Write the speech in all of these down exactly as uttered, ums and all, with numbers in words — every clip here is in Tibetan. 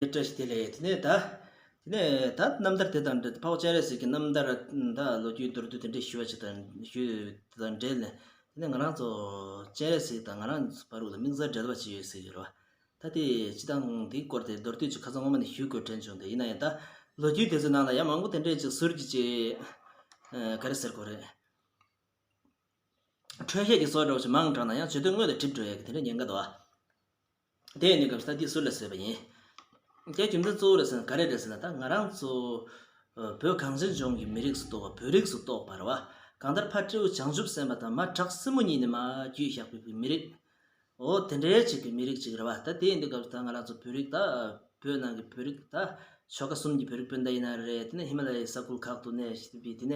བཀྲ་ཤིས་བདེ་ལེགས། དེ་ནས་ད། དེ་ནས་ད་རྣམ་ཐར་དེ་དང་འབྲེལ་ཏེ་འཕགས་པ་སྤྱན་རས་གཟིགས་ཀྱི་རྣམ་ཐར་ད་ལོ་རྒྱུས་མདོར་བསྡུས་དེ་འདྲ་ཞུ་བ་ཅིག་དང་ཞུ་དེ་དང་འབྲེལ་ནས། དེ་ནས་ང་རང་ཚོ་སྤྱན་རས་གཟིགས་དང་ང་རང་ཚོ་བར་ལ་དམིགས་བསལ་འབྲེལ་བ་ཅིག་ཡོད་ཟེར་གྱི་རེད་བ། ད་དེ་སྤྱིར་བཏང་འདིའི་སྐོར་དེ་མདོར་བསྡུས་ཅིག་ཁ་སང་སྔོན་མ་ནས་ཞུ་དགོས་དྲན་བྱུང་། དེ་ཡིན་ན་ཡང་ད་ལོ་རྒྱུས་དེ་ཚོའི་ནང་ལ་ཡང་མང་པོ་དེ་འདྲས་ཅིག་ཟུར་གྱི་ཅིག་ག་རེ་ཟེར་དགོས་རེད། འཕྲོས་བཤད་ཀྱི་བཟོ་འདྲ་བོ་ཞིག་མང་དྲགས་ན་ཡང་བརྗོད་དོན་དངོས་དང་འཁྲིལ་འགྲོ་ཡ་གི་དེ་འདྲ་ཉེན་ཁ་འདུག་ཨ། དེ་ཡིན་དུས་སྐབས་སུ་ད་འདི་ཟུར་ལ་བཟོས་པ་ཡིན། དེ་རྒྱུ་མཚན་གཙོ་བོ་རེད་ཟེར་ན་ག་རེ་རེད་ཟེར་ན། ད་ང་རང་ཚོ་བོད་གངས་ཅན་ལྗོངས་ཀྱི་མི་རིགས་སུ་གཏོགས་པ། བོད་རིགས་སུ་གཏོགས་པ་རེད་བ། གང་ལྟར་ཕ་སྤྲེའུ་བྱང་ཆུབ་སེམས་དཔའ་དང་མ་བྲག་སྲིན་མོ་གཉིས་ནས་མར་བརྒྱུད་བཞག་པའི་མི་རིགས། འོ་དེ་འདྲའི་ཅིག་གི་མི་རིགས་ཅིག་རེད་བ། ད་དེ་ཡིན་དུས་སྐབས་སུ་ད་ང་རང་ཚོ་བོད་རིགས་ད་བོད་ནང་གི་བོད་རིགས་ད་ཆོལ་ཁ་གསུམ་གྱི་བོད་རིགས་སྤུན་ཟླ་ཡིན་ན་རེད། དེ་ནས་ཧི་མ་ལ་ཡའི་ས་ཁུལ་ཁག་ཏུ་གནས་བཞིན་པའི་དེ་ནས་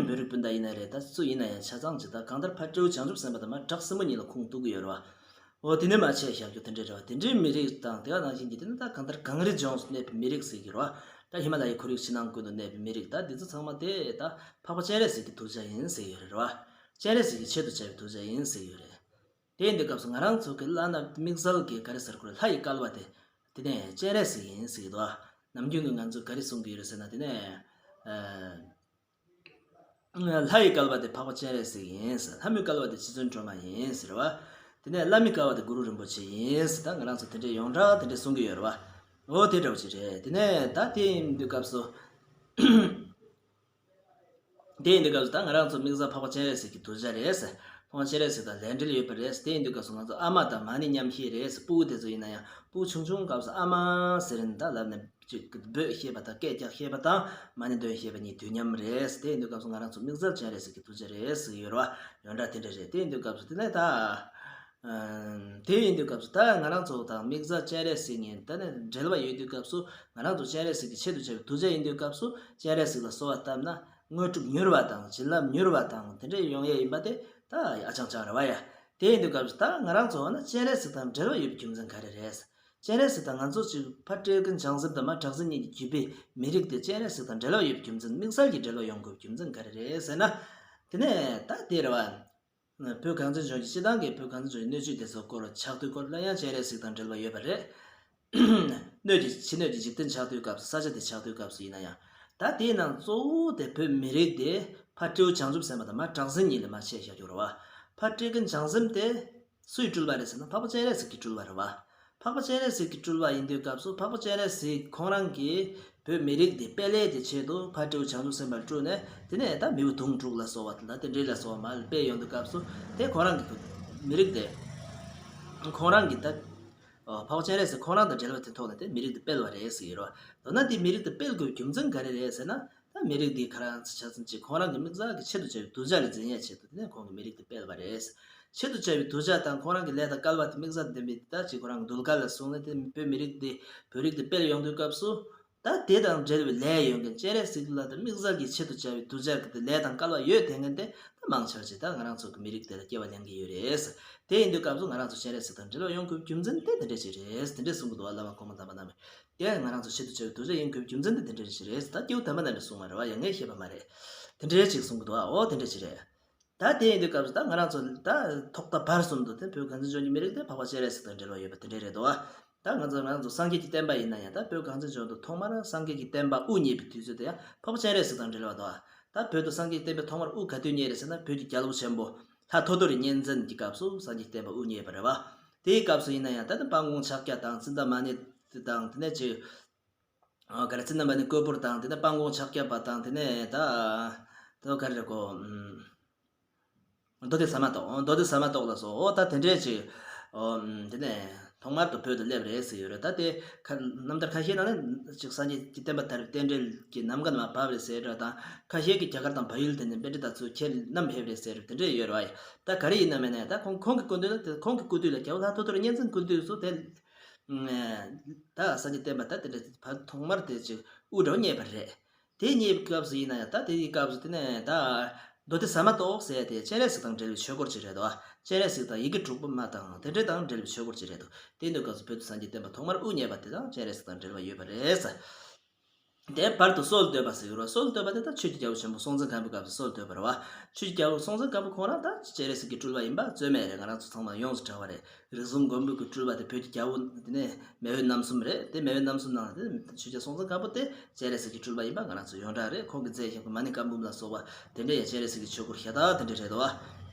བོད་རིགས་སྤུན་ཟླ་ཡིན་ན་རེད། ད་སུ་ཡིན་ན་ཡང་ཆ་ཚང་ཅིག་ད་གང་ལྟར་ཕ་སྤྲེའུ་བྱང་ཆུབ་སེམས་དཔའ་དང་མ་བྲག་སྲིན་མོ་གཉིས་ལ་ཁུངས་གཏུག་གི་ཡོད་རེད་བ། འོ་དེ་ནས་མར་ཆད་བཞག་རྒྱུ་དེ་འདྲ་རེད་བ། དེ་འདྲའི་མི་རིགས་དང་དེ་ག་ནང་བཞིན་གྱི་དེ་ནི་ད་གང་ལྟར་གངས་རི་ལྗོངས་སུ་གནས་པའི་མི་རིགས་ཟེར་གྱི་རེད་བ། ད་ཧི་མ་ལ་ཡའི་ཁོར་ཡུག་ཕྱི་ནང་ཀུན་ཏུ་གནས་པའི་མི་རིགས། ད་འདི་ཚོ་ཚང་མ་དེ་ད་འཕགས་པ་སྤྱན་རས་གཟིགས་ཀྱི་ཐུགས་རྗེ་ཡིན་ཟེར་གྱི་ཡོད་རེད་བ། སྤྱན་རས་གཟིགས་ཀྱི་ཆེད་དུ་བྱས་པའི་ཐུགས་རྗེ་ཡིན་ཟེར་གྱི་ཡོད་རེད། དེ་ཡིན་དུས་སྐབས་སུ་ང་རང་ཚོ་གི་བླ་ན་དམིགས་བསལ་གྱི་ག་རེ་ཟེར་དགོས་རེད། ལྷ་ཡི་སྐལ་བ་དེ་དེ་ནས་སྤྱན་རས་གཟིགས་ཡིན་ཟེར་གྱི་འདུག་ཨ། ནམ་རྒྱུན་གྱི་ང་ཚོས་ག་རེ་གསུང་གི་ཡོད་རེད་ཟེར་ན། དེ་ནས་ཨ། ལྷ་ཡི་སྐལ་བ་དེ་འཕགས་པ་སྤྱན་རས་གཟིགས་ཡིན་ཟེར། ལྷ་མོའི་སྐལ་བ་དེ་རྗེ་བཙུན་སྒྲོལ་མ་ཡིན་ཟེར་བ། དེ་ནས་བླ་མའི་སྐལ་བ་དེ་གུ་རུ་རིན་པོ་ཆེ་ཡིན་ཟེར། ད་ང་རང་ཚོ་དེ་འདྲའི་ཡོངས་གྲགས་དེ་འདྲའི་གསུང་གི་ཡོད་རེད་བ། འོ་དེ་འདྲ་བོ་ཅིག་རེད། དེ་ནས་ད་དེ་ཡིན་དུས་སྐབས་སུ། དེ་ཡིན་དུས་སྐབས་སུ་ད་ང་རང་ཚོ་དམིགས་བསལ་འཕགས་པ་སྤྱན་རས་གཟིགས་ཀྱི་ཐུགས་རྗེ་རེད་ཟེར། འཕགས་པ་སྤྱན་རས་གཟིགས་དང་ལས་འབྲེལ་ཡོད་པ་རེད་ཟེར། དེ་ཡིན་དུས་སྐབས་སུ་ང་ཚོ་ཨ་མ་དང་མ་ཎི་མཉམ་ཤེས་རེད་ཟེར། སྤུ་གུ་དེ་ཚོ་ཡིན་ན་ཡང་སྤུ་གུ་ཆུང་ཆུང་སྐབས་སུ་ཨ་མ་ཟེར་ནས་ད་ལབ་ནས་ཅིག་འབོད་ཤེས་པ་དང་སྐད་རྒྱག་ཤེས་པ་དང་མ་ཎི་འདོན་ཤེས་པ་གཉིས་དུས་མཉམ་རེད་ཟེར། དེ་ཡིན་དུས་སྐབས་སུ་ང་རང་ཚོ་དམིགས་བསལ་སྤྱན་རས་གཟིགས་ཀྱི་ཐུགས་རྗེ་རེད་ཟེར་གྱི་ཡོད་རེད་བ། ཡོངས་གྲགས་དེ་འདྲ་རེད། དེ་ཡིན་དུས་སྐབས་སུ་དེ་ནས་ད། ཨ། དེ་ཡིན་དུས་སྐབས་སུ་ད་ང་རང་ཚོ་དང་དམིགས་བསལ་སྤྱན་རས་གཟིགས་ཡིན། ད་ནི་འབྲེལ་བ་ཡོད་དུས་སྐབས་སུ་ང་རང་ཚོ་སྤྱན་རས་གཟིགས་ཀྱི་ཆེད་དུ་བྱས་པའི་ཐུགས་རྗེ་ཡིན་དུས་སྐབས་སུ་སྤྱན་རས་གཟིགས་ལ་གསོལ་བ་བཏབ་ན་དངོས་གྲུབ་མྱུར་བ་དང་བྱིན་རླབས་མྱུར་བ་དང་དེ་འདྲ་ཡོང་ཡས་ཡིན་པ་དེ་ད་ཨ་ཅང་ཅང་རེད་བ་ཡ། དེ་ཡིན་དུས་སྐབས་སུ་ད་ང་རང་ཚོ་ན་སྤྱན་རས་གཟིགས་དང་འབྲེལ་བ་ཡོད་པའི་རྒྱུ་མཚན་ག་རེ་རེད། སྤྱན་རས་གཟིགས་དང་ང་ཚོ་ཅིག་ཕ་སྤྲེལ་རྒན་བྱང་སེམས་དང་མ་བྲག་སྲིན་གཉིས་ཀྱིས་བརྒྱུད་པའི་མི་རིགས་དེ་སྤྱན་རས་གཟིགས་དང་འབྲེལ་བ་ཡོད་པའི་རྒྱུ་མཚན། དམིགས་བསལ་གྱི་འབྲེལ་བ་ཡོང་དགོས་པའི་རྒྱུ་མཚན་ག་རེ་རེད་ཟེར་ན། དེ་ནས་ད་དེ་རེད་བ། བོད་གངས་ཅན་ལྗོངས་ཀྱི་སྤྱི་བཏང་གི་བོད་གངས་ཅན་ལྗོངས་ཀྱི་སྣོད་བཅུད་དེ་ཚོ་སྐོར་ལ་ཆགས་དུས་སྐོར་ལ་ཡང་སྤྱན་རས་གཟིགས་དང་འབྲེལ་བ་ཡོད་པ་རེད། སྣོད་ཀྱི་ཕྱི་སྣོད་ཀྱི་འཇིག་རྟེན་ཆགས་དུས་སྐབས་སུ་ས་ཆ་དེ་ཆགས་དུས་སྐབས་སུ་ཡིན་ན་ཡང་། ད་དེའི་ནང་གཙོ་བོ་དེ་བོད་མི་རིགས་དེ་ཕ་སྤྲེའུ་བྱང་ཆུབ་སེམས་དཔའ་དང་མ་བྲག་སྲིན་གཉིས་ལ་མར་ཆད་བཞག་རྒྱུ་རེད་བ། ཕ་སྤྲེལ་རྒན་བྱང་སེམས་དེ་སུས་སྤྲུལ་བ་རེད་ཟེར་ན་འཕགས་པ་སྤྱན་རས་གཟིགས་ཀྱིས་སྤྲུལ་བ་རེད་བ། འཕགས་པ་སྤྱན་རས་གཟིགས་ཀྱིས་སྤྲུལ་བ་ཡིན་དུས་སྐབས་སུ་འཕགས་པ་སྤྱན་རས་གཟིགས་ཁོང་རང་གིས་བོད་མི་རིགས་འདི་སྤེལ་ཡས་ཀྱི་ཆེད་དུ་ཕ་སྤྲེའུ་བྱང་ཆུབ་སེམས་དཔའ་ལ་སྤྲུལ་ནས་དེ་ནས་ད་མིའུ་གདུང་དྲུག་ལ་སོགས་པ་དང་དེ་འདྲའི་ལ་སོགས་པ་མར་སྤེལ་ཡོང་དུས་སྐབས་སུ་དེ་ཁོང་རང་གི་མི་རིགས་དེ་ཁོང་རང་གི་ད་འཕགས་པ་སྤྱན་རས་གཟིགས་ཁོང་རང་དང་འབྲེལ་བ་དེ་ཐོག་ནས་དེ་མི་རིགས་དེ་སྤེལ་བ་རེད་ཟེར་གྱི་རེད་བ། མདོར་ན་དེ་མི་རིགས་དེ་སྤེལ་དགོས་རྒྱུ་མཚན་ག་རེ་རེད་ཟེར་ན། ད་མི་རིགས་འདི་ཁ་རང་ཆ་ཚང་ཅིག་ཁོང་རང་གི་དམིགས་བསལ་གྱི་ཆེད་དུ་བྱས་པའི་གདུལ་བྱ་ལ་འཛིན་ཡས་ཆེད་དུ་དེ་ནས་ཁོང་གི་མི་རིགས་དེ་སྤེལ་བ་རེད། ཆེད་དུ་བྱས་པའི་གདུལ་བྱ་དང་ཁོང་རང་གི་ལས་དང་སྐལ་བ་དེ་དམིགས་བསལ་ལྡན་པའི་ད་ཅིག་ཁོ་རང་གི་གདུལ་དཀའ་ལ་བཟུང་ནས་དེ་བོད་མི་རིགས་དེ་བོད་རིགས་དེ་སྤེལ་ཡོང་དུས་སྐབས་སུ། ད་དེ་དང་འབྲེལ་བའི་ལས་ཡོད་མཁན་སྤྱན་རས་གཟིགས་ལ་དེ་དམིགས་བསལ་གྱི་ཆེད་དུ་བྱས་པའི་གདུལ་བྱ་གི་དེ་ལས་དང་སྐལ་བ་ཡོད་དེ་མཁན་དེ་ད་མང་ཆེ་བ་ཅིག་ད་ང་རང་ཚོ་གི་མི་རིགས་དེ་ལ་སྐྱེ་བ་ལེན་གི་ཡོད་རེད། དེ་ཡིན་དུས་སྐབས་སུ་ང་རང་ཚོ་སྤྱན་རས་གཟིགས་དང་འབྲེལ་བ་ཡོང་དགོས་རྒྱུ་མཚན་དེ་དེ་འདྲ་ཅིག་རེད། དེ་འདྲ་གསུང་གི་འདུག་བ། བླ་མ་གོང་མ་དམ་པ་རྣམས་ཀྱིས། དེ་ང་རང་ཚོ་ཆེད་དུ་བྱས་པའི་གདུལ་བྱ་ཡིན་དགོས་རྒྱུ་མཚན་དེ་དེ་འདྲ་ཞིག་རེད། ད་སྐྱེས་བུ་དམ་པ་རྣམས་ཀྱིས་གསུངས་པ་རེད་བ། ཡང་ངས་བཤད་པ་མ་རེད། དེ་འདྲའི་ཅིག་གསུང་གི་འདུག་ཨ། འོ་དེ་འདྲ་ཞིག་རེད། ད་དེ་ཡིན་དུས་སྐབས་སུ་ད་ང་རང་ཚོ་ད་ཐོག་མཐའ་བར་གསུམ་དུ་དེ་བོད་གངས་ཅན་ལྗོངས་ཀྱི་མི་རིགས་དེ་འཕགས་པ་སྤྱན་རས་གཟིགས་དང་འབྲེལ་བ་ཡོད་པ་དེ་འདྲ་རེད་འདུག་ཨ། ད་ང་ཚོ་ང་རང་ཚོ་སངས་རྒྱས་ཀྱི་བསྟན་པ་ཡིན་ན་ཡང་ད་བོད་གངས་ཅན་ལྗོངས་དུ་ཐོག་མར་སངས་རྒྱས་ཀྱི་བསྟན་པ་དབུ་བརྙེས་པའི་དུས་ཚོད་དེ་ཡང་འཕགས་པ་སྤྱན་རས་གཟིགས་དང་འབྲེལ་བ་འདུག་ཨ། ད་བོད་དུ་སངས་རྒྱས་ཀྱི་བསྟན་པ་ཐོག་མར་དབུ་ག་དུས་བརྙེས་རེད་ཟེར་ན། བོད་ཀྱི་རྒྱལ་པོ་ཆེན་པོ་ལྷ་ཐོ་ཐོ་རི་གཉན་བཙན་གྱི་སྐབས་སུ་སངས་རྒྱས་ཀྱི་བསྟན་པ་དབུ་བརྙེས་པ་རེད་བ། དེའི་སྐབས་སུ་ཡིན་ན་ཡང་ད་ལྟ་དཔལ་མགོན་ཕྱག་རྒྱ་དང་ཙནྡྲ་མ་ཎི་དང་དེ་ནས་ཅིག་ག་རེ་ཙནྡྲ་མ་ཎི་བསྐོར་པོར་དང་དེ་ནས་དཔལ་མགོན་ཕྱག་རྒྱ་པ་དང་དེ་ནས་ད་ད་ག་རེ་རེད་གོ། མདོ་སྡེ་ཟ་མ་ཏོག་མདོ་སྡེ་ཟ་མ་ཏོག་ལ་སོགས། འོ་ད་དེ་འདྲས་ཅིག་འོ་དེ་ནས་ཐོག་མར་དུ་བོད་དུ་སླེབས་རེད་ཟེར་ཡོད་རེད། ད་དེ་ཁ་རྣམ་ཐར་ཁ་ཤས་ནང་ནས་ཅིག་སངས་རྒྱས་ཀྱི་བསྟན་པ་དར་བའི་རྟེན་འབྲེལ་གྱི་ནམ་མཁའ་ནས་མར་བབས་རེད་ཟེར་འདྲ་དང་། ཁ་ཤས་ཀྱིས་རྒྱ་གར་དང་བལ་ཡུལ་དེ་ནས་པཎྜི་ཏ་ཚོ་ཁྱེར་བསྣམས་ཕེབས་རེད་ཟེར་དེ་འདྲས་ཡོད་རེད་བ། ད་ག་རེ་ཡིན་ན་མིན་ན་ད་ཁོང་ཁོང་གི་སྐུ་མདུན་ལ་དེ་ཁོང་གི་སྐུ་དུས་ལ་རྒྱལ་པོ་ལྷ་ཐོ་ཐོ་རི་གཉན་བཙན་སྐུ་དུས་སུ་དེ་ད་སངས་རྒྱས་བསྟན་པ་ད་དེ་འདྲ་ཐོག་མར་དེ་ཅིག་དབུ་འདྲ་བ་བརྙེས་པ་རེད། དེ་རྙེད་པའི་སྐབས་སུ་ཡིན་ན་ཡང་ད་དེའི་སྐབས་སུ་དེ་ནས་ད་མདོ་སྡེ་ཟ་མ་ཏོག་ཟེར་དེ་སྤྱན་རས་གཟིགས་དང་འབྲེལ་བའི་ཆོས་སྐོར་ཅིག་རེད་དོ། སྤྱན་རས་གཟིགས་དང་ཡི་གེ་དྲུག་པ་མ་དང་དེ་འདྲ་དང་འབྲེལ་བའི་ཆོས་སྐོར་ཅིག་རེད་དོ། དེ་འདུག་སྐབས་སུ་བོད་དུ་སངས་རྒྱས་བསྟན་པ་ཐོག་མར་དབུ་བརྙེས་པ་དེ་དང་སྤྱན་རས་གཟིགས་དང་འབྲེལ་བ་ཡོད་པ་རེད། དེ་བར་དུ་སྲོལ་བཏོད་པ་ཟེར་གྱི་རེད། སྲོལ་བཏོད་པ་དེ་ད་ཆོས་ཀྱི་རྒྱལ་པོ་ཆེན་པོ་སྲོང་བཙན་སྒམ་པོའི་སྐབས་སུ་སྲོལ་བཏོད་པ་རེད་བ། ཆོས་ཀྱི་རྒྱལ་པོ་སྲོང་བཙན་སྒམ་པོ་ཁོང་རང་ད་སྤྱན་རས་གཟིགས་ཀྱི་སྤྲུལ་པ་ཡིན་པ་རྩོད་མེད་རེད། ང་རང་ཚོ་ཚང་མ་ཡོངས་སུ་གྲགས་པ་རེད། རིགས་གསུམ་མགོན་པོ་གི་སྤྲུལ་པ་དེ་བོད་ཀྱི་རྒྱལ་པོ་དེ་ནས་མེས་དབོན་རྣམ་གསུམ་རེད། དེ་མེས་དབོན་རྣམ་གསུམ་ནང་དེ་ཆོས་རྒྱལ་སྲོང་བཙན་སྒམ་པོ་དེ་སྤྱན་རས་གཟིགས་ཀྱི་སྤྲུལ་པ་ཡིན་པ་ང་རང་ཚོ་ཡོངས་གྲགས་རེད། ཁོང་གིས་མཛད་བཞག་པའི་མ་ཎི་བཀའ་འབུམ་ལ་སོགས་པ་དེ་འདྲ་ཡང་སྤྱན་རས་གཟིགས་ཀྱི་ཆོས་སྐོར་ཞེ་དྲག་དེ་འདྲ་རེད་དོ།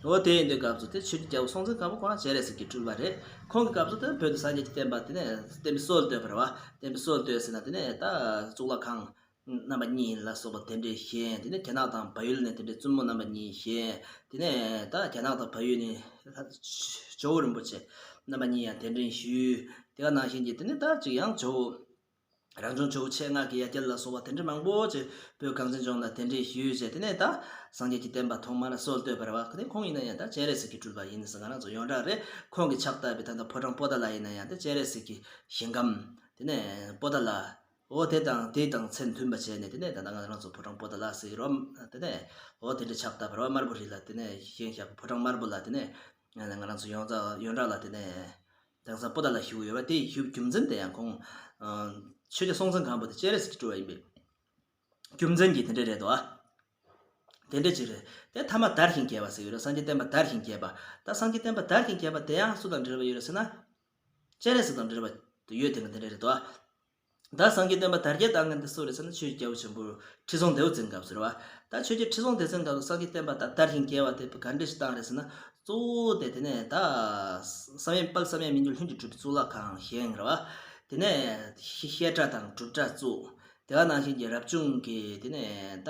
འོ་དེ་ཡིན་དུས་སྐབས་སུ་དེ་ཆོས་ཀྱི་རྒྱལ་པོ་སྲོང་བཙན་སྒམ་པོ་ཁོ་རང་སྤྱན་རས་གཟིགས་ཀྱི་སྤྲུལ་པ་རེད། ཁོང་གི་སྐབས་སུ་དེ་བོད་དུ་སངས་རྒྱས་ཀྱི་བསྟན་པ་དེ་ནས་བསྟན་པའི་སྲོལ་བཏོད་པ་རེད་བ། བསྟན་པའི་སྲོལ་བཏོད་ཟེར་ན་དེ་ནས་ད་གཙུག་ལག་ཁང་རྣམ་པ་གཉིས་ལ་སོགས་པ་གདན་འདྲེན་བཞེས། དེ་ནས་རྒྱ་ནག་དང་བལ་ཡུལ་ནས་གདན་འདྲེན་བཙུན་མོ་རྣམ་པ་གཉིས་བཞེས། དེ་ནས་ད་རྒྱ་ནག་དང་བལ་ཡུལ་ནས་ཇོ་བོ་རིན་པོ་ཆེ་རྣམ་པ་གཉིས་ཡང་གདན་འདྲེན་ཞུས། དེ་ག་ནང་བཞིན་གྱི་དེ་ནས་ད་ཅིག་ཡང་ཇོ་བོ་རང་བྱུང་ཇོ་བོ་ཆེ་མངའ་གི་ཡ་གྱལ་ལ་སོགས་པ་དེ་འདྲ་མང་པོ་ཅིག་བོད་གངས་ཅན་ལྗོངས་ལ་གདན་འདྲེན་ཞུས་བྱས། དེ་ནས་ད་སངས་རྒྱས་ཀྱི་བསྟན་པ་ཐོག་མར་སྲོལ་བཏོད་པ་རེད་བ། དེ་ཁོང་ཡིན་ན་ཡང་ད་སྤྱན་རས་གཟིགས་ཀྱི་སྤྲུལ་པ་ཡིན་ཟེར་ང་རང་ཚོ་ཡོངས་གྲགས་རེད། ཁོང་གིས་ཕྱག་བཏབ་པའི་ད་ལྟ་ཕོ་བྲང་པོ་ཏཱ་ལ་ཡིན་ན་ཡང་དེ་སྤྱན་རས་གཟིགས་ཀྱི་ཞིང་ཁམས་དེ་ནས་པོ་ཏཱ་ལ། འོ་དེ་དང་དེ་དང་མཚན་མཐུན་པ་བྱས་ནས་དེ་ནས་ད་ལྟ་ང་རང་ཚོ་ཕོ་བྲང་པོ་ཏཱ་ལ་ཟེར་རོ། དེ་ནས་འོ་དེ་འདྲ་ཕྱག་བཏབ་པ་རེད་བ། དམར་པོ་རི་ལ་དེ་ནས་བཞེངས་བཞག་པའི་ཕོ་བྲང་དམར་པོ་ལ་དེ་ནས་ང་རང་ཚོ་ཡོངས་གྲགས་ཡོངས་གྲགས་ལ་དེ་ནས། དེང་སང་པོ་ཏཱ་ལ་ཞུ་གི་ཡོད་པ་དེ་ཞུ་རྒྱུ་མཚན་དེ་ཡང་ཁོང་ཆོས་རྒྱལ་སྲོང་བཙན་སྒམ་པོ་དེ་སྤྱན་རས་གཟིགས་ཀྱི་སྤྲུལ་པ་ཡིན་པའི་རྒྱུ་མཚན་གྱིས་དེ་འདྲ་རེད་དོ། དེ་འདྲ་ཅིག་རེད། དེ་ཐ་མ་དར་ཞིང་རྒྱས་པ་ཟེར་གྱི་ཡོད་རེད། སངས་རྒྱས་བསྟན་པ་དར་ཞིང་རྒྱས་པ། ད་སངས་རྒྱས་བསྟན་པ་དར་ཞིང་རྒྱས་པ་དེ་ཡང་སུ་དང་འབྲེལ་བ་ཡོད་རེད་ཟེར་ན། སྤྱན་རས་གཟིགས་དང་འབྲེལ་བ་ཡོད་དེ་ག་དེ་འདྲ་རེད་དོ། ད་སངས་རྒྱས་བསྟན་པ་དར་རྒྱས་བཏང་མཁན་དེ་སུ་རེད་ཟེར་ན་ཆོས་རྒྱལ་པོ་ཆེན་པོ་ཁྲི་སྲོང་ལྡེའུ་བཙན་སྐབས་སུ་རེད་བ། ད་ཆོས་རྒྱལ་ཁྲི་སྲོང་ལྡེའུ་བཙན་སྐབས་སུ་སངས་རྒྱས་བསྟན་པ་ད་དར་ཞིང་རྒྱས་པ་དེ་ག་འདྲ་ཞིག་བཏང་རེད་ཟེར་ན། གཙོ་བོ་དེ་དེ་ནས་ད་བསམ་ཡས་དཔལ་བསམ་ཡས་མི་འགྱུར་ལྷུན་གྱིས་གྲུབ་པའི་གཙུག་ལག་ཁང་བཞེངས་རེད་བ། དེ་ནས་བཤད་གྲྭ་དང་སྒྲུབ་གྲྭ་བཙུགས། དེ་ག་ནང་བཞིན་གྱི་རབ་བྱུང་གི་དེ་ནས་ད་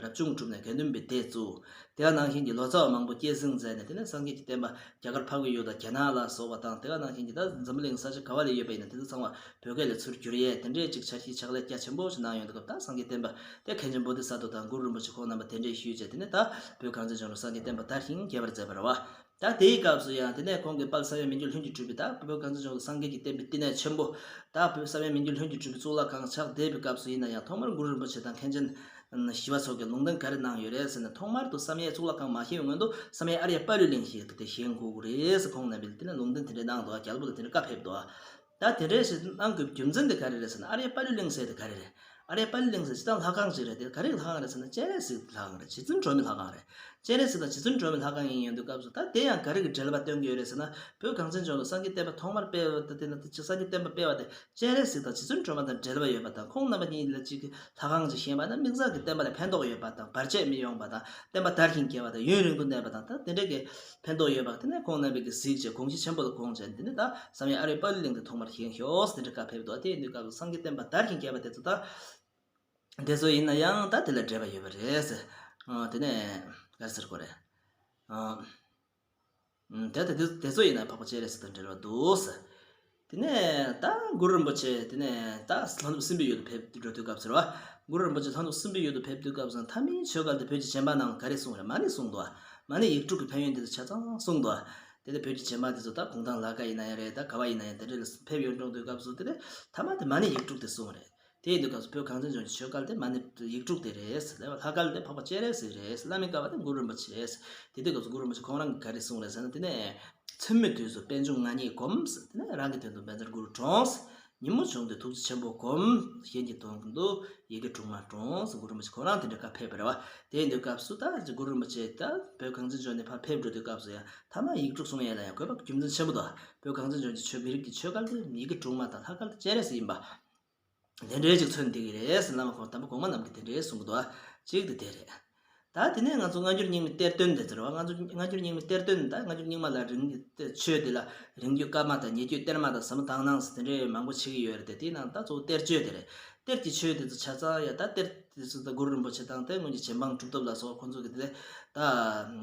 རབ་བྱུང་གྲུབ་ནས་དགེ་འདུན་པའི་སྡེ་བཙུགས། དེ་ག་ནང་བཞིན་གྱི་ལོ་ཙཱ་བ་མང་པོ་སྐྱེད་སྲིང་མཛད་ནས་དེ་ནས་སངས་རྒྱས་ཀྱི་བསྟན་པ་རྒྱ་གར་འཕགས་པའི་ཡུལ་དང་རྒྱ་ནག་ལ་སོགས་པ་དང་། དེ་ག་ནང་བཞིན་གྱི་ད་འཛམ་བུ་གླིང་ས་ཆ་ག་བ་ལ་ཡོད་པ་ཡིན་ན་དེ་ཚོ་ཚང་བ་བོད་སྐད་ལ་ཚུར་བསྒྱུར་ཡས་དེ་འདྲའི་ཅིག་འཆར་གཞི་ཕྱག་ལས་རྒྱ་ཆེན་པོ་ཞིག་གནང་ཡོང་དུས་སྐབས་ད་སངས་རྒྱས་བསྟན་པ་དེ་མཁན་ཆེན་བོ་དྷི་ས་ཏྭ་དང་གུ་རུ་རིན་པོ་ཆེ་ཁོང་རྣམ་པ་གདན་འདྲེན་ཞུས་བྱས། དེ་ནས་ད་བོད་གངས་ཅན་ལྗོངས་ལ་སངས་རྒྱས་བསྟན་པ་དར་ཞིང་རྒྱས་པར་མཛད་པ་རེད་བ། ད་དེའི་སྐབས་སུ་ཡང་དེ་ནས་ཁོང་གིས་དཔལ་བསམ་ཡས་མི་འགྱུར་ལྷུན་གྱིས་གྲུབ་པའི་ད་བོད་གངས་ཅན་ལྗོངས་ཀྱི་སངས་རྒྱས་ཀྱི་བསྟན་པའི་བསྟི་གནས་ཆེན་པོ་ད་བོད་བསམ་ཡས་མི་འགྱུར་ལྷུན་གྱིས་གྲུབ་པའི་གཙུག་ལག་ཁང་ཕྱག་བཏབ་པའི་སྐབས་སུ་ཡིན་ན་ཡང་ཐོག་མར་གུ་རུ་རིན་པོ་ཆེ་དང་མཁན་ཆེན་ཞི་བ་འཚོ་གིས་ལུང་བསྟན་ག་རེ་གནང་ཡོད་རེད་ཟེར་ན། ཐོག་མར་དུ་བསམ་ཡས་གཙུག་ལག་ཁང་མ་བཞེངས་སྔོན་དུ་བསམ་ཡས་ཨརྱ་པཱ་ལུའི་གླིང་ཞེས་དེ་བཞེངས་དགོས་ཀྱི་རེད་ཟེར་ཁོང་རྣམ་པས་དེ་ནས་ལུང་བསྟན་དེ་འདྲ་གནང་འདུག་རྒྱལ་པོ་ལ་དེ་འདྲ་བཀའ་ཕེབས་འདུག་ད་དེ་འདྲའི་ཞིག་གནང་དགོས་རྒྱུ་མཚན་དེ་ག་རེ་རེད་ཟེར་ན། ཨརྱ་པཱ་ལུའི་གླིང་ཟེར་དེ་ག་རེ་རེད། ཨརྱ་པཱ་ལུའི་གླིང་ཟེར་སྤྱིར་བཏང་ལྷ་ཁང་ཅིག་རེད། དེ་ག་རེ་ལྷ་ཁང་རེད་ཟེར་ན་སྤྱན་རས་གཟིགས་ལྷ་ཁང་རེད། རྗེ་བཙུན་སྒྲོལ་མའི་ལྷ་ཁང་རེད། སྤྱན་རས་གཟིགས་དང་རྗེ་བཙུན་སྒྲོལ་མའི་ལྷ་ཁང་ཡིན་ཡོང་དུས་སྐབས་སུ་ད་དེ་ཡང་ག་རེ་གི་འབྲེལ་བ་སྟོན་གྱི་ཡོད་རེད་ཟེར་ན། བོད་གངས་ཅན་ལྗོངས་ལ་སངས་རྒྱས་བསྟན་པ་ཐོག་མར་སྤེལ་བ་དེ་ནི་སངས་རྒྱས་བསྟན་པ་སྤེལ་བ་དེ་སྤྱན་རས་གཟིགས་དང་རྗེ་བཙུན་སྒྲོལ་མ་དང་འབྲེལ་བ་ཡོད་པ་དང་། ཁོང་རྣམ་པ་གཉིས་ལ་གཅིག་གི་ལྷ་ཁང་ཅིག་བཞེངས་པ་ན་དམིགས་བསལ་གྱི་བསྟན་པ་ལ་ཕན་ཐོགས་ཡོད་པ་དང་། བར་ཆད་མི་ཡོང་བ་དང་། བསྟན་པ་དར་ཞིང་རྒྱས་པ་དང་ཡུན་རིང་དུ་གནས་པ་དང་། ད་དེ་འདྲ་གི་ཕན་ཐོགས་ཡོད་པ་དེ་ནས་ཁོང་རྣམ་པས་གཟིགས་བྱས་དགོངས་གཞི་ཆེན་པོ་ལ་དགོངས་བྱས། དེ་ནས་ད་བསམ་ཡས་ཨ་རིའི་དཔལ་ལྡན་གླིང་དུ་ཐོག་མར་བཞེངས་ཤོག་ཟེར་དེ་འདྲ་བཀའ་ཕེབས་འདུག་དེ་ཡིན་དུས་སྐབས་སུ་སངས་རྒྱས་བསྟན་པ་དར་ཞིང་རྒྱས་པ་དེ་ཚོ་ད་དེ་ཚོ་ཡིན་ན་ཡང་ད་དེ་ལ་འབྲེལ་བ་ཡོད་པ་རེད་ཟེར། ཨ། དེ་ནས་ག་རེ་ཟེར་དགོས་རེད། ཨ། ཨ། དེ་ད་དེ་དེ་ཚོ་ཡིན་ན་འཕགས་པ་སྤྱན་རས་གཟིགས་དང་འབྲེལ་བ་འདུག་ཟེར། དེ་ནས་ད་གུ་རུ་རིན་པོ་ཆེ་དེ་ནས་ད་ལྷ་ནུབ་སྲིན་པོའི་ཡུལ་དུ་ཕེབས་འགྲོ་དུས་སྐབས་སུ་རེད་བ། གུ་རུ་རིན་པོ་ཆེ་ལྷ་ནུབ་སྲིན་པོའི་ཡུལ་དུ་ཕེབས་དུས་སྐབས་སུ་མཐའ་མིའི་ཆོས་སྐལ་དེ་བོད་ཀྱི་བྱེ་མ་ནང་ག་རེ་གསུངས་རེད། མ་ཎི་གསུངས་འདུག་བ། མ་ཎི་ཡིག་དྲུག་གི་ཕན་ཡོན་དེ་ཚོ་ཆ་ཚང་གསུངས་འདུག་བ། དེ་ནས་བོད་ཀྱི་བྱེ་མ་དེ་ཚོ་ད་གུང་ཐང་ལ་དགའ་ཡིན་ན་ཡང་རེད། ད་ག་བ་ཡིན་ན་ཡང་དེ་འདྲ་ལ་ཕེབས་ཡོང་འགྲོ་དུས་སྐབས་སུ་དེ་ནས་མཐའ་མ་དེ་མ་ཎི་ཡིག་དྲུག་དེ་གསུངས་རེད། དེ་ཡིན་དུས་སྐབས་སུ་བོད་གངས་ཅན་ལྗོངས་ཀྱི་ཆོས་སྐལ་དེ་མ་ཎི་ཡིག་དྲུག་དེ་རེད། ལྷ་སྐལ་དེ་འཕགས་པ་སྤྱན་རས་གཟིགས་རེད། བླ་མའི་སྐལ་བ་དེ་གུ་རུ་རིན་པོ་ཆེ་རེད། དེ་དུས་སྐབས་སུ་གུ་རུ་རིན་པོ་ཆེ་ཁོང་རང་གིས་ག་རེ་གསུངས་རེད་ཟེར་ན། དེ་ནས་མཚན་མོའི་དུས་སུ་པད་འབྱུང་ང་ཉིད་བསྒོམ། དེ་ནས་རང་གི་དོན་དུ་བཛྲ་གུ་རུ་བགྲངས། ཉིན་མོ་བྱུང་སྟེ་ཐུགས་རྗེ་ཆེན་པོ་བསྒོམ། གཞན་གྱི་དོན་དུ་ཡི་གེ་དྲུག་མ་བགྲངས། གུ་རུ་རིན་པོ་ཆེ་ཁོང་རང་དེ་འདྲ་བཀའ་ཕེབས་པ་རེད་བ། དེ་ཡིན་དུས་སྐབས་སུ་ད་གུ་རུ་རིན་པོ་ཆེ་ད་བོད་གངས་ཅན་ལྗོངས་ནས་ཕར་ཕེབས་འགྲོ་དུས་སྐབས་སུ་ཡང་མཐའ་མ་ཡིག་དྲུག་གསུང་ཡས་ལ་ཡང་དགོས་པ་རྒྱུ་མཚན་ཆེན་པོ་འདུག་བོད་གངས་ཅན་ལྗོངས་ཀྱི་ཆོས་མི་རིགས་ཀྱི་ཆོས་སྐལ་དེ་ཡི་གེ་དྲུག་མ་དང་ལྷ་སྐལ་དེ་སྤྱན་རས་གཟིགས་ཡིན་པ། དེ་འདྲའི་ཅིག་མཚོན་བསྡད་ཀྱི་རེད་ཟེར་བླ་མ་གོང་དམ་པ་གོང་མ་རྣམས་ཀྱིས་དེ་འདྲའི་གསུང་གི་འདུག་ཨ། གཅིག་དེ་དེ་རེད། ད་དེ་ནས་ང་ཚོ་སྔ་འགྱུར་རྙིང་མའི་གཏེར་སྟོན་དེ་ཚོ་རེད་བ། ང་ཚོ་སྔ་འགྱུར་རྙིང་མའི་གཏེར་སྟོན་ད་སྔ་འགྱུར་རྙིང་མ་ལ་རིང་ཆོས་དེ་ལ་རིང་བརྒྱུད་བཀའ་མ་དང་ཉེ་བརྒྱུད་གཏེར་མ་དང་ཟབ་མོ་དག་སྣང་ཟེར་དེ་འདྲའི་མང་པོ་ཕྱེ་གི་ཡོད་རེད་དེ། དེའི་ནང་ད་གཙོ་བོ་གཏེར་ཆོས་དེ་རེད། གཏེར་གྱི་ཆོས་དེ་ཚོ་ཆ་ཚང་ཡ་ད་གཏེར་དེ་ཚོ་ད་གུ་རུ་རིན་པོ་ཆེ་དང་དེ་སྔོན་གྱི་རྗེ་འབངས་གྲུབ་ཐོབ་ལ་སོགས་ཁོང་ཚོ་གི་དེ་ད་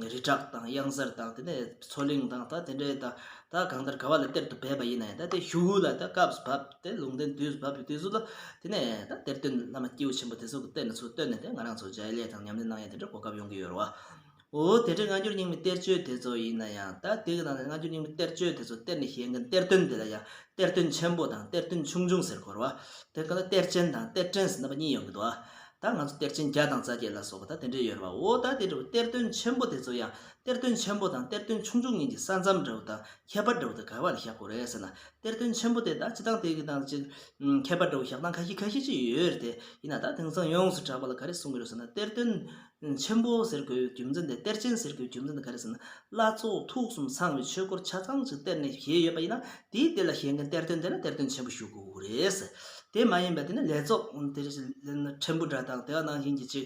རི་བྲག་དང་གཡང་གཟར་དང་དེ་ནས་མཚོ་གླིང་དང་ད་དེ་འདྲའི་ད་ད་གང་ལྟར་ག་བ་ལ་གཏེར་དུ་སྦས་པ་ཡིན་ན་ཡང་ད་དེ་གཞུག་གུ་ལ་ད་སྐབས་སུ་བབས་ཏེ་ལུང་བསྟན་དུས་སུ་བབས་པའི་དུས་སུ་ལ་དེ་ནས་ད་གཏེར་སྟོན་བླ་མ་སྐྱེས་བུ་ཆེན་པོ་དེ་ཚོ་གི་གཏེར་ནས་ཚུར་བཏོན་ནས་དེ་ང་རང་ཚོ་མཇལ་ཡས་དང་ཉམས་ལེན་གནང་ཡས་དེ་འདྲ་གོ་སྐབས་ཡོང་གི་ཡོད་རེད་བ། འོ་དེ་འདྲའི་སྔ་འགྱུར་རྙིང་མའི་གཏེར་ཆོས་དེ་ཚོ་ཡིན་ན་ཡང་ད་དེ་གི་ནང་ནས་སྔ་འགྱུར་རྙིང་མའི་གཏེར་ཆོས་དེ་ཚོ་གཏེར་ནས་བཞེངས་མཁན་གཏེར་སྟོན་དེ་ལ་ཡང་གཏེར་སྟོན་ཆེན་པོ་དང་གཏེར་སྟོན་ཆུང་ཆུང་ཟེར་གོ་རེད་བ། དེ་ག་ལ་གཏེར་ཆེན་དང་གཏེར་བྲན་ཟེར་རྣམ་པ་གཉིས་ཡོང་གི་འདུག་བ། ད་ང་ཚོ་གཏེར་ཆེན་བརྒྱ་དང་རྩ་བརྒྱད་ལ་སོགས་པ་ད་དེ་འདྲས་ཡོད་རེད་བ། འོ་ད་དེ་འདྲ་བོ་གཏེར་སྟོན་ཆེན་པོ་དེ་ཚོ་ཡང་གཏེར་སྟོན་ཆེན་པོ་དང་གཏེར་སྟོན་ཆུང་ཆུང་གཉིས་ཀྱི་ས་མཚམས་འདྲ་བོ་དང་ཁྱད་པར་འདྲ་བོ་དེ་ག་བ་ལ་བཞག་དགོས་རེད་ཟེར་ན། གཏེར་སྟོན་ཆེན་པོ་དེ་ད་སྤྱི་བཏང་དེ་གི་ནང་ཅིག་ཁྱད་པར་འདྲ་བོ་བཞག་སྟངས་ཁ་ཤས་ཁ་ཤས་ཅིག་ཡོད་རེད་དེ། ཡིན་ན་ད་དེང་སང་ཡོངས་སུ་གྲགས་པ་ལ་ག་རེ་གསུང་གི་རེད་ཟེར་ན། གཏེར་སྟོན་ཆེན་པོ་ཟེར་དགོས་རྒྱུ་མཚན་དེ། གཏེར་ཆེན་ཟེར་དགོས་རྒྱུ་མཚན་དེ་ག་རེ་ཟེར་ན། བླ་རྫོགས་ཐུགས་གསུམ་ཚང་བའི་ཆོས་སྐོར་ཆ་ཚང་ཅིག་གཏེར་ནས་བཞེས་ཡོད་པ་ཡིན་ན། དེའི་གཏེར་ལ་བཞེས་མཁན་གཏེར་སྟོན་དེ་ལ་གཏེར་སྟོན་ཆེན་པོ་ཞུ་དགོས་རེད། དེ་མ་ཡིན་པ་དེ་ནི་ལས་ཚོགས་དེ་ཕྲན་བུ་འདྲ་དང་དེ་ག་ནང་བཞིན་གྱི་ཅིག་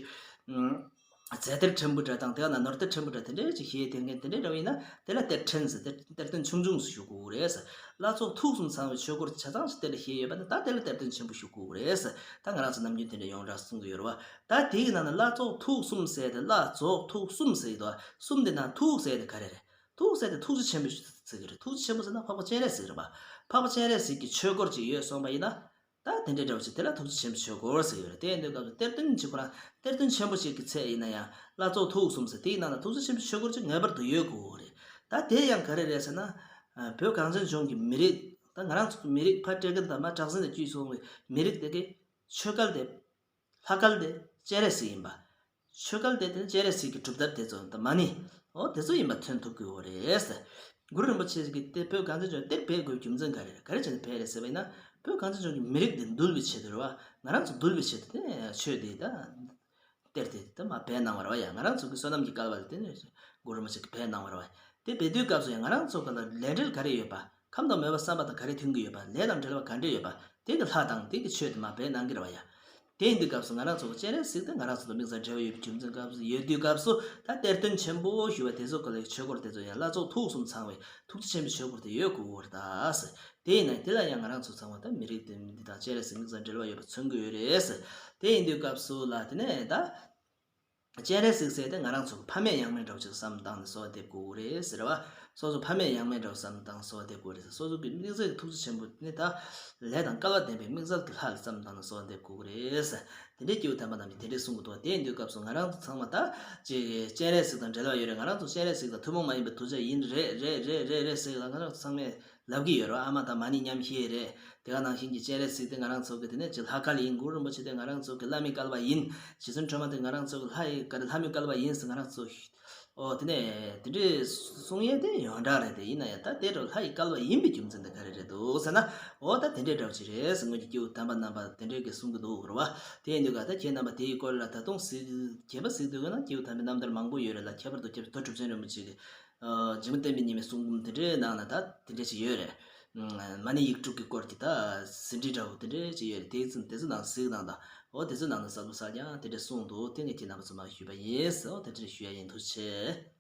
རྫས་གཏེར་ཕྲན་བུ་འདྲ་དང་དེ་ག་ན་ནོར་གཏེར་ཕྲན་བུ་འདྲ་དེ་འདྲའི་ཅིག་བཞེས་དེ་མཁན་དེ་འདྲའི་འདྲ་བ་ཡིན་ན། དེ་ལ་གཏེར་ཕྲན་ཟེར། གཏེར་གཏེར་སྟོན་ཆུང་ཆུང་ཟེར་ཞུ་དགོས་རེད། བླ་རྫོགས་ཐུགས་གསུམ་ཚང་བའི་ཆོས་སྐོར་ཆ་ཚང་ཞིག་གཏེར་ལ་བཞེས་ཡོད་པ་ན་ད་དེ་ལ་གཏེར་སྟོན་ཆེན་པོ་ཞུ་དགོས་རེད། ད་ང་རང་ཚོ་ནམ་རྒྱུན་དེ་འདྲ་ཡོངས་གྲགས་གསུང་གི་ཡོད་རེད་བ། ད་དེ་གི་ནང་ན་བླ་རྫོགས་ཐུགས་གསུམ་ཟེར་དེ། བླ་རྫོགས་ཐུགས་གསུམ་ཟེར་གི་འདུག་གསུམ་དེ་ནང་ཐུགས་ཟེར་དེ་ག་རེ་རེད། ཐུགས་ཟེར་དེ་ཐུགས་རྗེ་ཆེན་པོ་ཟེར་གི་རེད། ཐུགས་རྗེ་ཆེན་པོ་ཟེར་ན་འཕགས་པ་སྤྱན་རས་གཟིགས་རེད་པ། འཕགས་པ་སྤྱན་རས་གཟིགས་ཀྱི་ཆོས་སྐོར་ཅིག་ཡོད་སོང་པ་ཡིན་ན། ད་དེ་འདྲའི་འདྲ་བོ་ཅིག་དེ་ལ་ཐུགས་རྗེ་ཆེན་པོ་ཆོས་སྐོར་ཟེར་གི་ཡོད་རེད། དེ་ཡིན་དུས་སྐབས་སུ་གཏེར་སྟོན་ཅིག་ཁོ་རང་གཏེར་སྟོན་ཆེན་པོ་ཞིག་གི་ཚད་ཡིན་ན་ཡང་། བླ་རྫོགས་ཐུགས་གསུམ་ཟེར་དེའི་ནང་ལ་ཐུགས་རྗེ་ཆེན་པོ་ཆོས་སྐོར་ཅིག་ངེས་པར་དུ་ཡོད་དགོས་རེད། ད་དེ་ཡང་ག་རེ་རེད་ཟེར་ན། ཨ། བོད་གངས་ཅན་ལྗོངས་ཀྱི་མི་རིགས། ད་ང་རང་ཚོ་གི་མི་རིགས་ཕར་བཀྲས་མཁན་དང་མར་བྲག་སྲིན་ལ་བརྒྱུད་སོང་བའི་མི་རིགས་དེ་གི་ཆོས་སྐལ་དེ། ལྷ་སྐལ་དེ་སྤྱན་རས་གཟིགས་ཡིན་པ། ཆོས་སྐལ་དེ་དེ་ནི་སྤྱན་རས་གཟིགས་ཀྱི་སྒྲུབ་ཐབས་དེ་ཚོ་དང་མ་ཎི། འོ་དེ་ཚོ་ཡིན་པ་མཚོན་ཐུབ་དགོས་རེད། གུ་རུ་རིན་པོ་ཆེ་གིས་དེ་བོད་གངས་ཅན་ལྗོངས་གཏེར་སྦས་དགོས་རྒྱུ་མཚན་ག་རེ་རེད། ག་རེ་བྱས་ནས་སྦས་རེད་ཟེར་བ་ཡིན་ན། བོད་གངས་ཅན་ལྗོངས་ཀྱི་མི་རིགས་དེ་འདུལ་བའི་ཆེད་དུ་རེད་བ། ང་རང་ཚོ་འདུལ་བའི་ཆེད་དུ་དེ་ནས་ཆོས་དེ་ད། གཏེར་དེ་ད་མར་སྦས་གནང་བ་རེད་བ་ཡ། ང་རང་ཚོ་གི་བསོད་ནམས་ཀྱི་སྐལ་བ་ལ་བརྟེན་ནས་གུ་རུ་རིན་པོ་ཆེ་གིས་སྦས་གནང་བ་རེད་བ། དེ་སྦས་དུས་སྐབས་སུ་ཡང་ང་རང་ཚོ་ག་ལ་ལས་འབྲེལ་ག་རེ་ཡོད་པ། ཁམས་དང་མོས་པ་བསམ་པ་དང་ག་རེ་མཐུན་གྱི་ཡོད་པ། ལས་དང་འབྲེལ་བ་ག་འདྲས་ཡོད་པ། དེ་གི་ལྷ་དང་དེ་གི་ཆོས་དེ་མར་སྦས་གནང་གི་རེད་བ་ཡ། དེ་ཡིན་དུས་སྐབས་སུ་ང་རང་ཚོ་གི་སྤྱན་རས་གཟིགས་དེ་ང་རང་ཚོ་དང་དམིགས་བསལ་འབྲེལ་བ་ཡོད་པའི་རྒྱུ་མཚན་སྐབས་སུ་ཡོད་དུས་སྐབས་སུ། ད་གཏེར་སྟོན་ཆེན་པོ་ཞུ་བ་དེ་ཚོ་ག་ལ་ཆོས་སྐོར་དེ་ཚོ་ཡང་བླ་རྫོགས་ཐུགས་གསུམ་ཚང་བའི་ཐུགས་རྗེ་ཆེན་པོའི་ཆོས་སྐོར་དེ་ཡོད་དགོས་རེད་ད་ཟེར། དེ་ཡིན་ན་དེ་ལ་ཡང་ང་རང་ཚོ་ཚང་མ་ད་མི་རིགས་དེ་འདི་དང་སྤྱན་རས་གཟིགས་དམིགས་བསལ་འབྲེལ་བ་ཡོད་པ་མཚོན་གྱི་ཡོད་རེད་ཟེར། དེ་ཡིན་དུས་སྐབས་སུ་ལ་དེ་ནས་ད། སྤྱན་རས་གཟིགས་ཟེར་དེ་ང་རང་ཚོ་གི་ཕ་མེས་ཡང་མེས་འདྲ་བོ་ཅིག་བསམ་བཏང་ནས་གསོལ་བ་འདེབས་དགོས་ཀྱི་རེད་ཟེར་བ། སོ་སོ་ཕ་མེས་ཡང་མེས་འདྲ་བོ་བསམ་བཏང་གསོལ་བ་འདེབས་དགོས་རེད་ཟེར། སོ་སོ་གི་དམིགས་བསལ་གྱི་ཐུགས་རྗེ་ཆེན་པོ་ནི་ད་ལས་དང་སྐལ་བ་ལྡན་པའི་དམིགས་བསལ་གྱི་ལྷ་ལ་བསམ་བཏང་ནས་གསོལ་བ་འདེབས་དགོས་ཀྱི་རེད་ཟེར། དེ་འདྲའི་སྐྱེས་བུ་དམ་པ་རྣམས་ཀྱིས་དེ་འདྲའི་གསུང་གི་འདུག་དེ་ཡིན་དུས་སྐབས་སུ་ང་རང་ཚོ་ཚང་མ་ད་ཅིག་སྤྱན་རས་གཟིགས་དང་འབྲེལ་བ་ཡོད་རེད། ང་རང་ཚོ་སྤྱན་རས་གཟིགས་དང་ཐུན་མོང་མ་ཡིན་པའི་གདུལ་བྱ་ཡིན། རེད་རེད་རེད་རེད་རེད་ཟེར་ལ་ང་རང་ཚོ་ཚང་མས་ལབ་ཀྱི་ཡོད་རེད། ཨ་མ་དང་མ་ཎི་མཉམ་བཞེས་རེད། དེ་ག་ནང་བཞིན་གྱི་སྤྱན་རས་གཟིགས་དེ་ང་རང་ཚོ་གི་དེ་ནས་ཅིག་ལྷ་སྐལ་ཡིན། གུ་རུ་རིན་པོ་ཆེ་དེ་ང་རང་ཚོ་གི་བླ་མའི་སྐལ་བ་ཡིན། རྗེ་བཙུན་སྒྲོལ་མ་དེ་ང་རང་ཚོ་གི་ལྷ་ཡི་སྐལ། ལྷ་མོའི་སྐལ་བ་ཡིན་ཟེར་ང་རང་ཚོ། ཨོ་དེ་ནས་དེ་འདྲའི་གསུང་ཡས་དེ་ཡོངས་གྲགས་རེད་དེ། ཡིན་ན་ཡང་ད་དེ་འདྲ་ལྷ་ཡི་སྐལ་བ་ཡིན་པའི་རྒྱུ་མཚན་དེ་ག་རེ་རེད་འདུག་ཟེར་ན། ཨོ་ད་དེ་འདྲའི་འདྲ་བོ་ཅིག་རེད་ཟེར། སྔོན་གྱི་སྐྱེས་བུ་དམ་པ་རྣམ་པ་དེ་འདྲའི་གི་གསུང་གི་འདུག་རེད་བ། དེ་ཡིན་དུས་ག་ད་ཁྱེད་རྣམ་པ་དེའི་སྐོར་ལ་ད་དུང་གཟིགས་རྒྱས་པ་གཟིགས་འདོད་ཡོད་ན་སྐྱེས་བུ་དམ་པའི་རྣམ་ཐར་མང་པོ་ཡོད་རེད་ལ། ཁྱད་པར་དུ་ཁྱེད་རྡོ་གྲུབ་ཆེན་རིན་པོ་ཆེ་གི་ཨ། འཇིགས་མེད་བསྟན་པའི་ཉི་མའི་གསུང་འབུམ་དེ་འདྲའི་ནང་ན་ད་དེ་འདྲ་ཞིག་ཡོད་རེད། ཨ། མ་ཎི་ཡིག་དྲུག་གི་སྐོར་གྱི་ད་ཟིན་བྲིས་འདྲ་བོ་དེ་འདྲ་ཞིག་ཡོད་རེད། དེ་ཚོ་དེ་ཚོ་ནང་གཟིགས་དང་། ད་འོ་དེ་ཚོ་ནང་ན་གསལ་པོ་གསལ་རྐྱང་དེ་འདྲ་གསུངས་འདུག་དེ་ངས་ཁྱེད་རྣམ་པ་ཚོ་མར་ཞུས་པ་ཡིན། འོ་དེ་འདྲ་ཞུ་ཡ་ཡིན། ཐུགས་རྗེ་ཆེ།